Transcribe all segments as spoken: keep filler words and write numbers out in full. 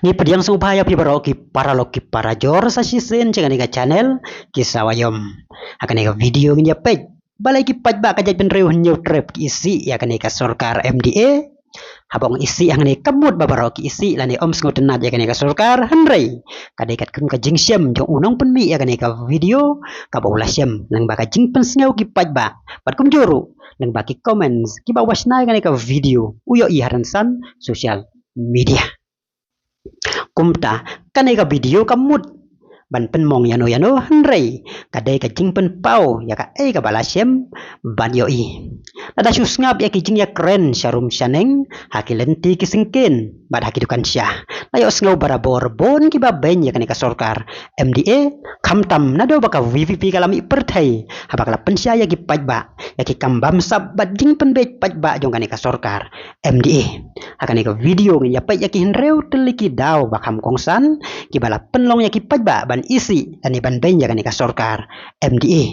Ki pdiang sngewbha ïa phi baroh ki paralok ki parajor sa shisien sha kane ka channel Ki Sawa Ïom. Ha kane ka video ngin ïa peit balei ki paidbah ka jaitbynriew Hynñiewtrep ki isih ïa kane ka sorkar M D A. Haba ong isih hangne kam mut ba baroh ki isih lane ym sngewtynnat ïa kane ka sorkar, hynrei ka dei katkum ka jingshem jong u nongpynmih ïa kane ka video kaba u la shem lyngba ka jingpynsngew ki paidbah bad kumjuh ruh lyngba ki comments kiba u ba shna ïa kane ka video u ïohi ha rynsan social media. Kumta kane ka video kam mut ban pynmong ïano ïano, hynrei ka dei ka jingpynpaw ïa kaei kaba la shem bad ïohi. Lada shu sngap ïa ki jingïakren sha rum sha neng ha ki lynti ki syngkien bad ha ki dukan sha, la ïohsngew barabor bun kiba beiñ ïa kane ka sorkar M D A, khamtam naduh ba ka V P P ka la mih pyrthei, haba ka la pynshai ïa ki paidbah ïa ki kam bamsap bad jingpynbeit paidbah jong kane ka sorkar M D A. Ha kane ka video ngin ïa peit ïa ki hynriew tylli ki daw ba kham kongsan kiba la pynlong ïa ki paidbah ban isih lane ban beiñ ïa kane ka sorkar M D A.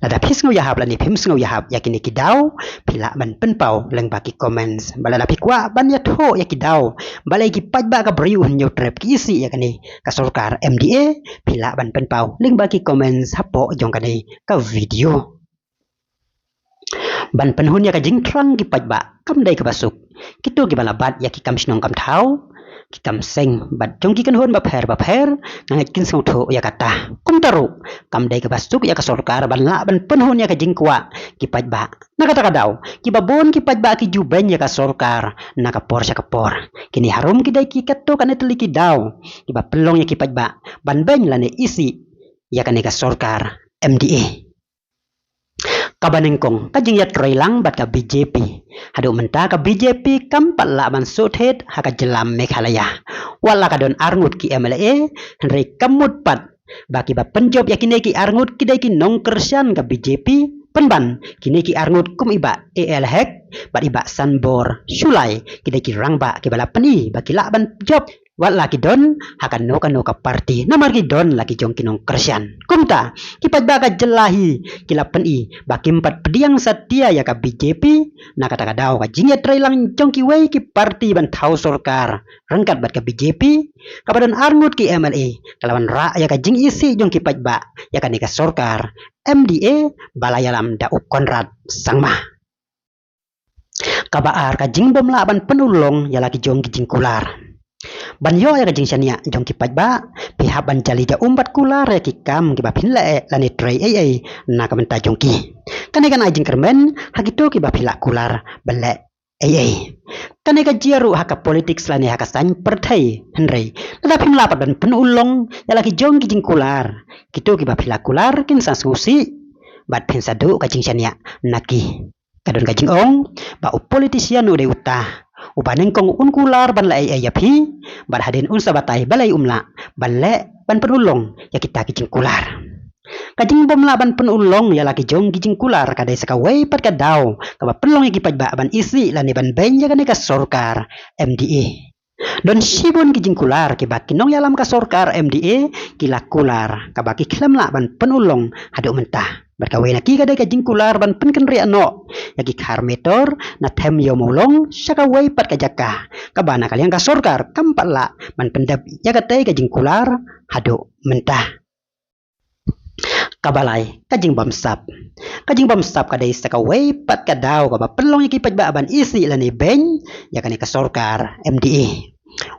Lada phi sngew ïahap lane phim sngew ïahap ïa kine ki daw, phi lah ban pynpaw lyngba ki comments. Bad lada phi kwah ban ïathuh ïa ki daw balei ki paidbah ka briew Hynñiewtrep ki isih ïa kane ka sorkar M D A, phi lah ban pynpaw lyngba ki comments hapoh jong kane ka video. Ban pynhun ïa ka jingthrang ki paidbah kam dei kaba suk. Kito kiba la bat ïa ki kam shnong kam thaw, ki kam seng bad jong ki kynhun bapher bapher, nga ngeit kin sngewthuh ïa kata. Kumta ruh kam dei kaba suk ïa ka sorkar ban lah ban pynhun ïa ka jingkwah ki paidbah. Na kata ka daw, kiba bun ki paidbah ki ju beiñ ïa ka sorkar na ka por sha ka por. Kine harum ki dei ki katto katne tylli ki daw kiba pynlong ïa ki paidbah ban beiñ lane isih ïa kane ka sorkar M D A. Kaba nyngkong, ka jingïatreilang bad ka B J P. Haduh mynta ka B J P kam pat lah ban shu thied ha ka jylla Meghalaya. Wat la ka don arngut ki M L A, hynrei kam mut pat ba kiba pynjop ïa kine ki arngut ki dei ki nongkyrshan ka B J P. Pynban kine ki arngut kum i Bah A L Hek bad i Bah Sanbor Shullai ki dei ki rangbah kiba la pyni ba ki lah ban jop wat la ki don ha kano kano ka party, namar ki don la ki jong ki nongkyrshan. Kumta ki paidbah ka jylla hi ki la pyni ba kim pat pdiang satia ïa ka B J P. Na kata ka daw, ka jingïatreilang jong kiwei ki party ban thaw sorkar ryngkat bad ka B J P, kaba don arngut ki M L A, ka la wanrah ïa ka jingisih jong ki paidbah ïa kane ka sorkar M D A ba la ïalam da u Conrad Sangma. Kaba ar, ka jingbymlah ban pynurlong ïa la ki jong ki jingkular. Ban ïoh ïa ka jingshaniah jong ki paidbah, phi hap ban jali jaum bad kular ïa ki kam kiba phin leh lane trei ei ei na ka bynta jong ki. Kane kan ai jingkyrmen ha kito kiba phi lah kular ban leh ei ei. Kane ka jia ruh ha ka politics lane ha ka saiñ pyrthei, hynrei lada phim lah pat ban pynurlong ïa la ki jong ki jingkular, kito kiba phi lah kular kin sa sngewsih bad phin sa duh ka jingshaniah na ki. Ka don ka jingong ba u politician u dei uta uba nyngkong un kular ban leh ei ei ïa phi, bad hadien un sa batai balei um lah ban leh ban pynurlong ïa kita ki jingkular. Ka jingbymlah ban pynurlong ïa la ki jong ki jingkular ka dei sa kawei pat ka daw kaba pynlong ïa ki paidbah ban isih lane ban beiñ ïa kane ka sorkar M D A. Don shibun ki jingkular kiba ki nongïalam ka sorkar M D A ki la kular, kaba ki khlem lah ban pynurlong haduh mynta. Bad kawei na ki ka dei ka jingkular ban pynkynriah noh ïa ki khar meter na Them Ïew Mawlong sha kawei pat ka jaka, kaba na ka liang ka sorkar kam pat lah ban pyndep ïa katei ka jingkular haduh mynta. Kaba lai, ka jingbamsap. Ka jingbamsap ka dei sa kawei pat ka daw kaba pynlong ïa ki paidbah ban isih lane beiñ ïa kane ka sorkar M D A.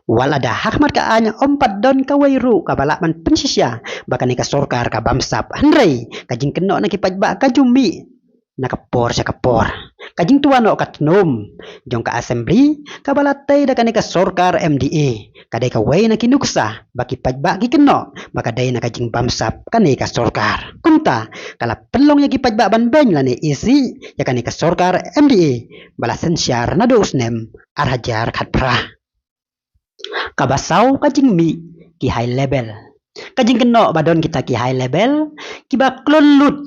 Wat lada ha khmat ka aiñ ym pat don kawei ruh kaba lah ban pynshisha ba kane ka sorkar ka bamsap, hynrei ka jingkynnoh na ki paidbah ka ju mih na ka por sha ka por. Ka jingtwa noh ka tnum jong ka assembly kaba la tei da kane ka sorkar M D A ka dei kawei na ki nuksa ba ki paidbah ki kynnoh ba ka dei na ka jingbamsap kane ka sorkar. Kumta ka la pynlong ïa ki paidbah ban beiñ lane isih ïa kane ka sorkar M D A ba la synshar naduh u snem ar hajar khatphra. Kaba saw, ka jingmih ki high level. Ka jingkynnoh ba don kita ki high level kiba kloi lut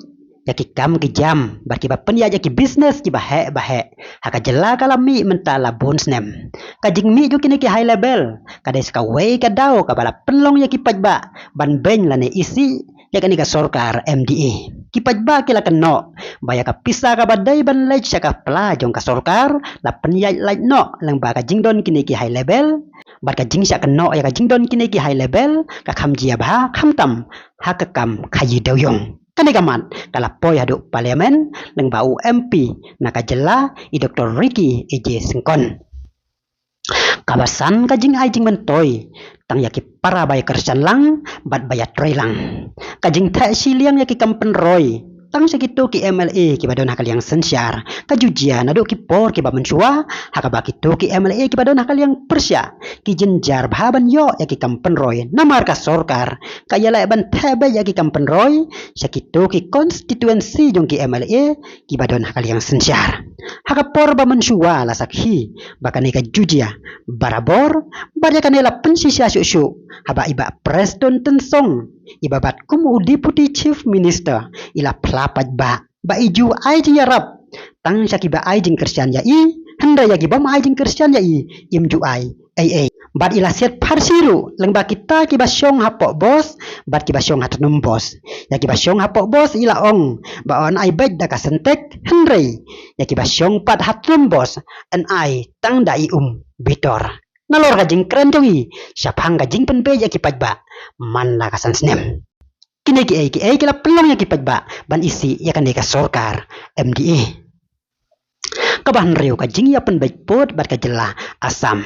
ïa ki kam ki jam bad kiba pynïaid ïa ki business kiba heh ba heh ha ka jylla ka la mih mynta la bun snem. Ka jingmih jong kine ki high level ka dei sa kawei ka daw kaba la pynlong ïa ki paidbah ban beiñ lane isih ïa kane ka sorkar M D A. Ki paidbah ki la kynnoh ba ïa ka pisa kaba dei ban leit sha ka pla jong ka sorkar la pynïaid lait noh lyngba ka jingdon kine ki high level, Bad ka jingshah kynnoh ïa ka jingdon kine ki high level ka kham jia bha khamtam ha ka kam khaïi dewïong. Kane ka mat ka la poi haduh Parliament lyngba u M P na ka jylla, i Doctor Ricky A J Syngkon. Kaba san, ka jingai jingmyntoi tang ïa ki para ba ïa kyrshan lang bad ba ïa trei lang. Ka jingtheh shiliang ïa ki kam pynroi tang sha kito ki M L A kiba don ha ka liang synshar ka ju jia naduh ki por kiba mynshuwa, ha kaba kito ki M L A kiba don ha ka liang pyrshah ki jynjar bha ban ïoh ïa ki kam pynroi, namar ka sorkar ka ïaleh ban theh beit ïa ki kam pynroi sha kito ki constituency jong ki M L A kiba don ha ka liang synshar. Ha ka por ba mynshuwa la sakhi ba kane ka ju jia barabor, bad ïa kane la pynshisha shuh shuh haba i Bah Prestone Tynsong, iba bat kum u Deputy Chief Minister, i la phla paidbah ba i ju ai jingïarap tang sha kiba ai jingkyrshan ïa i, hynrei ïa ki bym ai jingkyrshan ïa i, im ju ai ei ei. Bad i la siat pharshi ruh lyngba kita kiba shong hapoh bos bad kiba shong ha tnum bos. Ïa kiba shong hapoh bos i la ong ba yn ai beit da ka syntek, hynrei ïa kiba shong pat ha tnum bos yn ai tang da i um bitor. Nalor ka jingkren jong i shaphang ka jingpynbeit ïa ki paidbah man la ka san snem. Kine kiei kiei ki la pynlong ïa ki paidbah ban isih ïa kane ka sorkar M D A. Kaba hynriew, ka jingïapynbeit pud bad ka jylla Assam.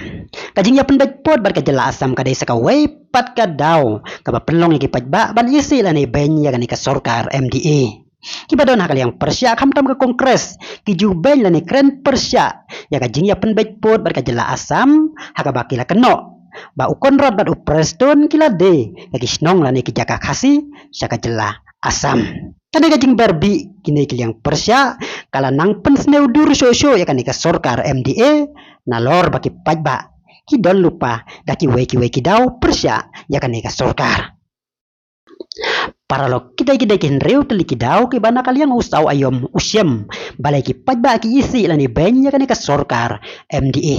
Ka jingïapynbeit pud bad ka jylla Assam ka dei sa kawei pat ka daw kaba pynlong ïa ki paidbah ban isih lane beiñ ïa kane ka sorkar M D A. Kiba don ha ka liang pyrshah khamtam ka Congress ki ju beiñ lane kren pyrshah ïa ka jingïapynbeit pud bad ka jylla Assam, ha kaba ki la kynnoh ba u Conrad bad u Prestone ki la die ïa ki shnong lane ki jaka Khasi sha ka jylla Assam. Kane ka jingberbih kine ki liang pyrshah ka la nang pynsniew dur shuh shuh ïa kane ka sorkar M D A, nalor ba ki paidbah ki don lypa da kiwei kiwei ki daw pyrshah ïa kane ka sorkar. Paralok, kidei kidei ki hynriew tylli ki daw kiba na ka liang u saw aïom u shem balei ki paidbah ki isih lane beiñ ïa kane ka sorkar M D A.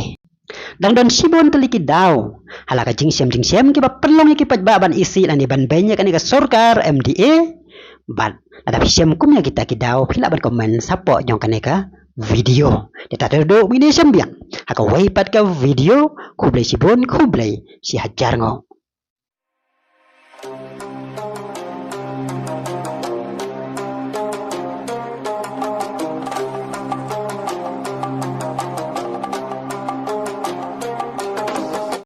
Dang don shibun tylli ki daw ha la ka jingshem jingshem kiba pynlong ïa ki paidbah ban isih lane ban beiñ ïa kane ka sorkar M D A. Bad lada phi shem kum ïa kita ki daw, phi lah ban comment shapoh jong kane ka video. Te ta te duh mynne shem biang ha kawei pat ka video. Khublei shibun, khublei shihajar nguh.